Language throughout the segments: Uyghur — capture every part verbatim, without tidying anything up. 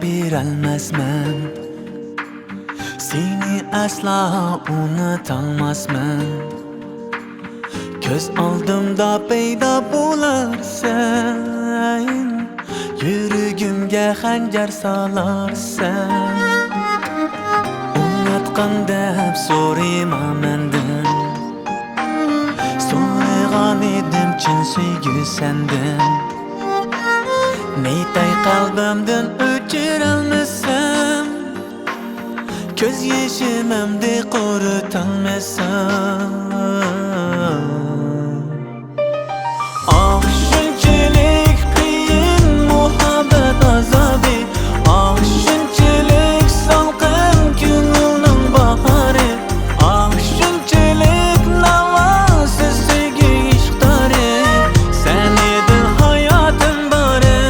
بېرەلمەسمەن، سېنى ئەسلا ئۇنىتالماسمەن. كۆز ئالدىمدا پەيدا بولارسەن، يۈرىكىمگە خەنجەر سالارسەن. ئۇناتقان دەپ سورىما مەندىن، سورىغانىدىم چىن سۆيگۈ سەندىن. نېيتاي قەلبىمدىن ئۆچۈرەلمىسەم، كۆز يېشىم ئەمدى قۇرۇتالمىسام. ئاھ، شۇنچىلىك قىيىن مۇھەببەت ئازابى، ئاھ، شۇنچىلىك سالقىن كۆڭۈلنىڭ باھارى، ئاھ، شۇنچىلىك ناۋاسىز سۆيگۈ ئىشقدارى، سەن ئىدىڭ ھاياتىم بارى.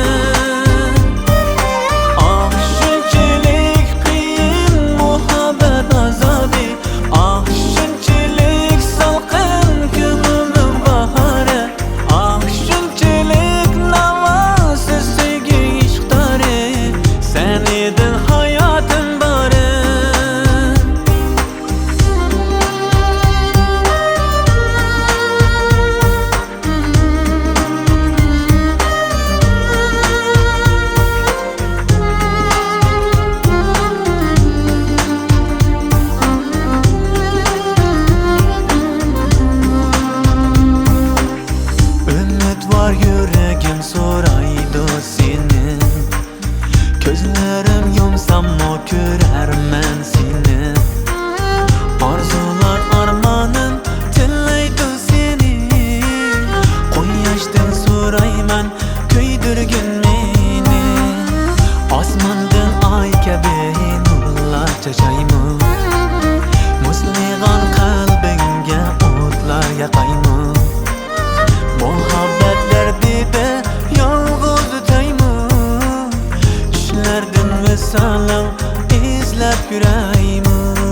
ئاھ، شۇنچىلىك قىيىن مۇھەببەت ئازابى، ئاھ، شۇنچىلىك سالقىن كۆڭۈلنىڭ باھارى، ئاھ، شۇنچىلىك ناۋاسىز سۆيگۈ ئىشقدارى، سەن ئىدىڭ ھاياتىم بارى. ئۈمىد بار يۈرىكىم سورايدۇ سېنى، كۆزلىرىم يۇمساممۇ كۆرەرمەن سېنى. ئارزۇلار ئارمانىم تىلەيدۇ سېنى، قۇياشتىن سورايمەن كۆيدۈرگىن مېنى. ئاسماندىن ئاي كەبى نۇرلار چاچايمۇ؟ مۇزلىغان قەلبىڭگە ئوتلار ياقايمۇ؟ مۇھەببەت دەردىدە يالغۇز ئۆتەيمۇ؟ چۈشلەردىن ۋىسالىڭ ئىزلەپ يۈرەيمۇ؟